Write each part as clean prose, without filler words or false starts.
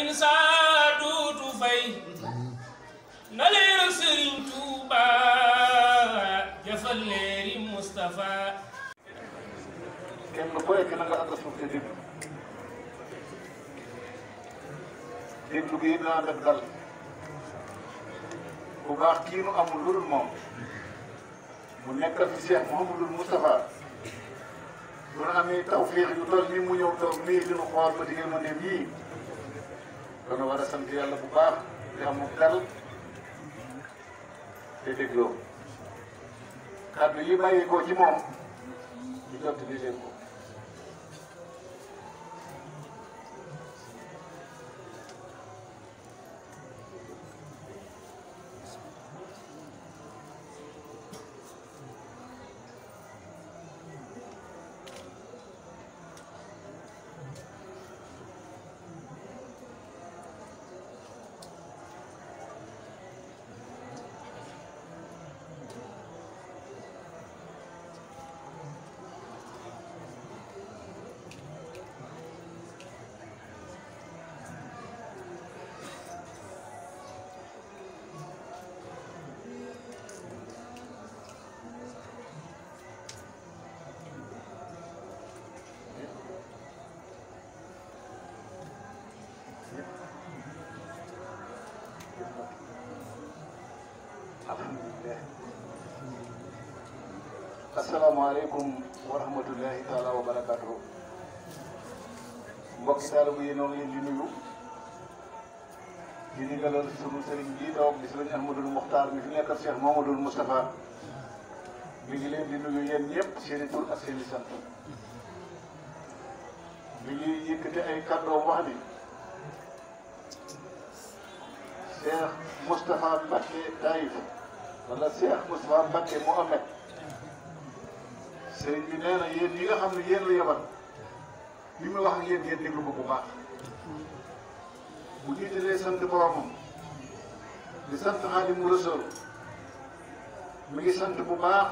Lamine saa duutu fay na leer ak Serigne Touba jëfal leeri Moustapha kenn ku nekk na nga ànd suuf te déglu gi dinaa def dal bu baax kii nu amul lu dul moom mu nekk fi Cheikh Mouhamadoul Moustapha bu nu amee tawféex yu toll nii mu ñëw toog nii di nu xool ba diggante ma ne bii dana war a sant yàlla bu baax di amul dal te dégloo kàddu yi bàyyi ko ci moom ñu jot di leen ko. alhamdulillah. Asalaamaaleykum wa rahmatullahi taala wa barakaatuhu. mbokki taalibe yi noonu leen di nuyu di ndigalal sunu sëriñ bii toog di sëriñ Ahmadul Muxtaar mi fi nekkal Cheikh Mouhamadoul Moustapha mi ngi leen di nuyu yéen ñëpp seen i tur ak seen i sant mi ngi yëkkati ay kàddoom wax ni Cheikh Moustapha Mbacké Taïf wala Cheikh Moustapha Mbacké Mohamed sëriñ bi nee na yéen ñi nga xam ne yéen la yebal li muy wax ak yéen ngeen déglu ko bu baax bu jiitalee sant boromam di sant Xaadimu Rasuul mi ngi sant bu baax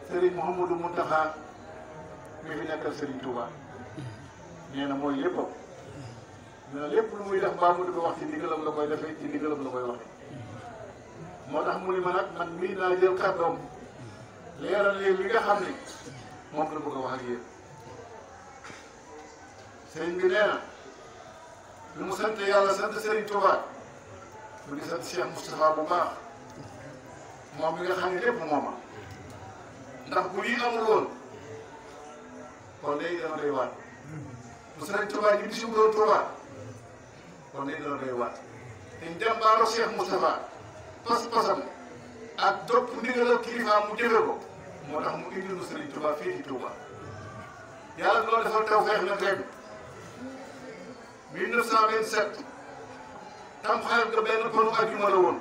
sëriñ Mouhamadou Mountakha mi fi nekkal sëriñ Touba nee na mooy léppam nee na lépp lu muy def mbaa mu di ko wax ci ndigalam la koy defee ci ndigalam la koy waxee moo tax mu ni ma nag man mii naa jël kàddoom leeral leen li nga xam ni moom la bëgg a wax ak yéen sëriñ bi nee na lu mu sant yàlla sant sëriñ Touba mu ngi sant Cheikh Moustapha bu baax moom mi nga xam ne lépp mooma ndax bu lii amul woon kon day dana doy waat bu sëriñ Touba ji bisi doon Touba kon day dana doy waat te njàmbaaru Cheikh Moustapha pas-pasam ak topp ndigalal kilifaam mu jëfe ko moo tax mu indil nu sëriñ Touba fii ci Touba yàlla loolu defal tawfeex nag ren 1927 tam xarit nga benn panu ajjuma la woon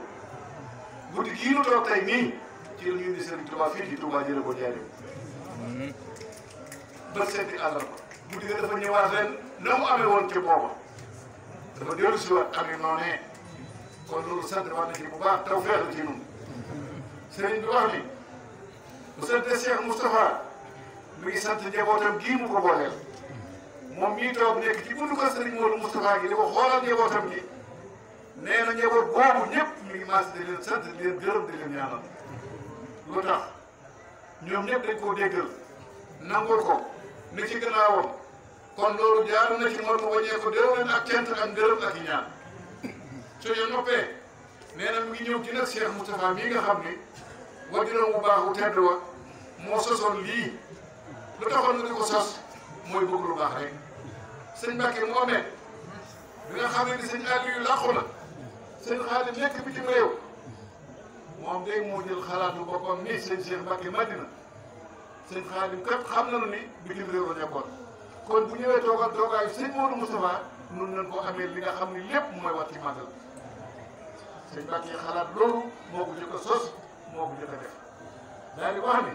guddi gii nu toog tey nii ci la ñu indi sëriñ Touba fii ci Touba jële ko jaaree ba seeti àllarba guddi ga dafa ñëwaat ren na mu amee woon ci booba dafa dellu si waat xam ne noonee kon loolu sant war na ci bu baax tawfeex la ci ñun sëriñ bi wax ni bu sante Cheikh Moustapha mi ngi sant njabootam gii mu ko booleel moom mii toog nekk ci buntu ko sëriñ Modou Moustapha gi di ko xoolal njabootam gi nee na njaboot boobu ñëpp mi ngi maas di leen sant di leen gërëm di leen ñaanal lu tax ñoom ñëpp dañ koo déggal nangul ko ni ci gannaawam kon loolu jaar na ci moom mu wàññee ko déwén ak cant ak ngërëm ak i ñaan su ñu noppee nee na mi ngi ñëw ci nag Cheikh Moustapha mii nga xam ni wajuram bu baax bu tedd wa moo sosoon lii lu taxoon nga di ko sos mooy bëgg lu baax rek sëñ Mbacké mu amee bi nga xam ne ni sëñ Aliou làqu na sëñ Xaadim nekk bitim réew moom day moo jël xalaatu boppam ni sëñ Cheikh Mbacké Madina sëñ Xaadim kat xam nañu ni bitim réew la nekkoon kon bu ñëwee toogal toogaayu sëñ Modou Moustapha nun nañ ko amee li nga xam ni lépp mooy wat ci màggal sëñ Mbacké xalaat loolu moo ko jëkk a sos moo ko jëkk a def daal di wax ni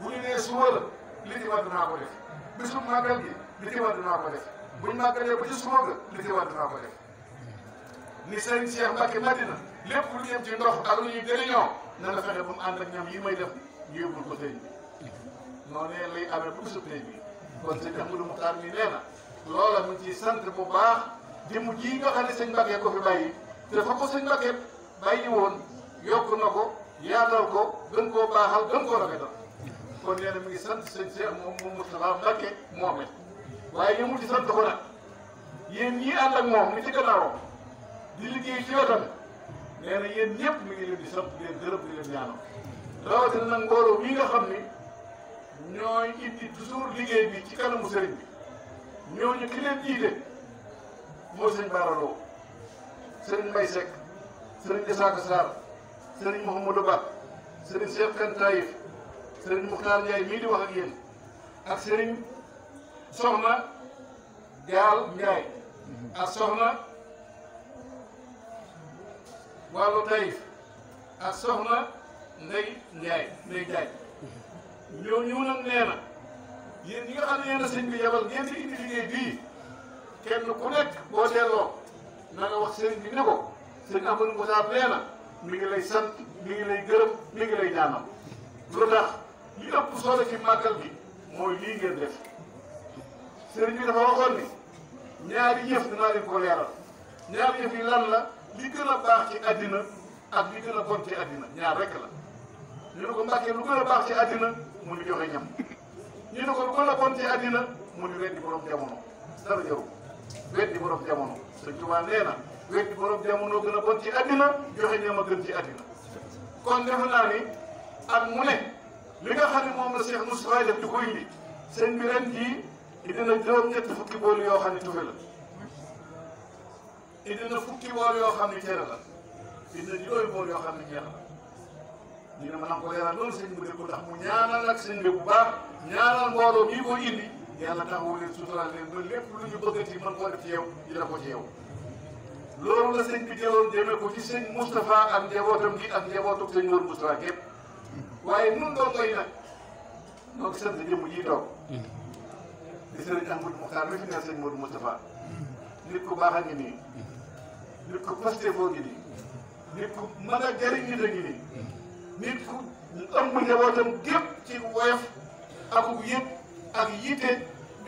bu ñu nee suba la li ci war dinaa ko def bisu màggal gi li ci war dinaa ko def buñ màggalee ba ci suba ga li ci war dinaa ko def ni sëriñ Cheikh Mbacké Madina lépp lu jëm ci ndox ak lu ñuy jëriñoo na nga fexe ba mu ànd ak ñoom yi may def ñu yóbbul ko sëriñ bi noonu lay amee bu bisu tey bi kon sëñ Ahmadou Mokhtar mi nee na loola mu ciy sant bu baax jëmm ji nga xam ne sëñ Mbàkke ko fi bàyyi te fa ko sëñ Mbàkke bàyyi woon yokk na ko yaatal ko gën koo baaxal gën koo rafetal kon nee na mi ngi sant sëñ Cheikh moom Moustapha Mbàkke Mohamed waaye yëmul ci sant ko nag yéen ñii ànd ak moom ni ci gannaawam di liggéey ci wetam nee na yéen ñëpp mi ngi leen di sant di leen gërëm di leen ñaanal rawatina nag mbooloo mi nga xam ni ñooy indi toujours liggéey bi ci kanamu sëriñ bi ñooñu ki leen jiite mooy sëñ Bara Lo sëriñ Mbaye Seck sëriñ Isaaka Sarr sëriñ Mouhamadou Ba sëriñ Cheikh Kane Taïf sëriñ Muxtaar Ndiaye mii di wax ak yéen ak sëriñ Soxna Gaal Ndiaye ak Soxna wàllu Taïf ak Soxna Ndey Njaay ñooñu nag nee na yéen ñi nga xam ne yéen a sëñ bi yebal ngeen di indi liggéey bii kenn ku nekk boo delloo na nga wax sëriñ bi ne ko sëñ Amadou Moussa nee na mi ngi lay sant mi ngi lay gërëm mi ngi lay ñaanal lu tax li ëpp solo ci màggal bi mooy lii ngeen def sëriñ bi dafa waxoon ni ñaari yëf dinaa leen ko leeral ñaari yëf yi lan la li gën a baax ci àddina ak li gën a bon ci àddina ñaar rek la ñu ne ko Mbàkke lu gën a baax ci àddina mu ni joxe ñam ñu ne ko lu gën a bon ci àddina mu ni weddi borom jamono dara jaru weddi borom jamono sëñ Tuubaa nee na weddi borom jamono gën a bon ci àddina joxe ñam a gën ci àddina kon defe naa ni ak mu ne li nga xam ne moom la Cheikh Moustapha def di ko indi sëñ bi ren jii indi na juróom-ñett fukki bool yoo xam ne tufe la indi na fukki bool yoo xam ne cere la indi na juróomi bool yoo xam ne ñeex la ñu ne ma na ko leeral loolu sëñ bi ko ndax mu ñaanal nag sëñ bi bu baax ñaanal mbooloo mii ko indi yàlla taxawu leen sutural leen ba lépp lu ñu bëggati mën koo def ci yow dina ko ci yow loolu la sëñ bi jëloon jëmee ko ci sëñ Moustapha ak njabootam gi ak njabootu sëñ Mourou Moustapha gépp waaye nun doon koy nag noo ngi sant jëmm yi toog di sëriñ Ahmadou Mokhtar mi fi ne sëñ Mourou Moustapha nit ku baax a ngi nii nit ku pastefoo ngi nii nit ku mën a jariñ nit a ngi nii nit ku ëmb njabootam gépp ci woyof ak yëpp ak yitte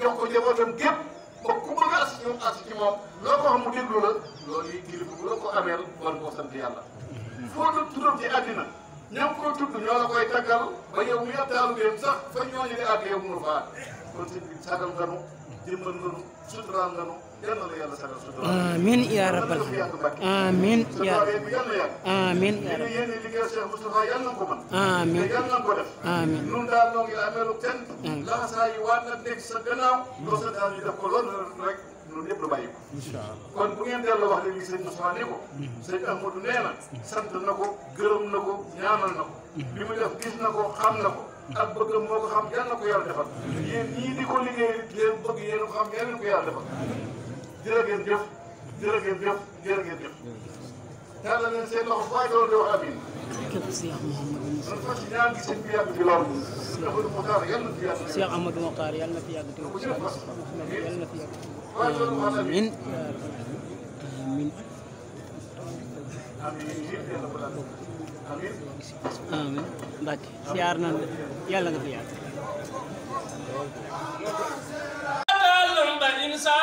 jox ko njabootam gépp ba ku bëgg a as ci moom loo ko xam mu déglu la loolu yi kilifa bu la ko ameel war koo sant yàlla foo la turam ci àddina ña ngi koy tudd ñoo la koy taggal ba yow mi ab taalu bi sax fa ñooñu di àgg yow mënu faa kon sëñ bi sagal nganu jëmmal nganu suturaal nganu yal na la yàlla sagal suturaal amiin yaa rabbal amiin yaa amiin yaa rabbal yéen liggéey Cheikh Moustapha yal na ko mën amiin te yal na ko def amiin nun daal noo ngi ameelu kenn laxasaa yi waat nag nekk sa gannaaw loo sa daal ñu def ko loolu rek ñun ñëpp la bàyyi ko kon bu ngeen delloo wax léegi sëñ Moustapha ni ko sëñ Ahmadou nee na sant na ko gërëm na ko ñaanal na ko li mu def gis na ko xam na ko ak bëggam moo ko xam yal na ko yàlla defal yéen ñii di ko liggéey leen bëgg yéen ko xam yal na ko yàlla defal jërë ngeen jëf jërë ngeen jëf jërë ngeen jëf yàlla leen seen loxo fay doon di wax amin man fas ñaan gi sëñ bi yàgg fi lool Ahmadou Mokhtar yàlla na fi yàgg Cheikh Ahmadou Mokhtar yàlla na fi yàgg ko jëf fas yàlla na fi yàgg fay doon wax amin amiin amin amiin Mbacke siyaar nañ la yàlla nga fi yàgg ba insa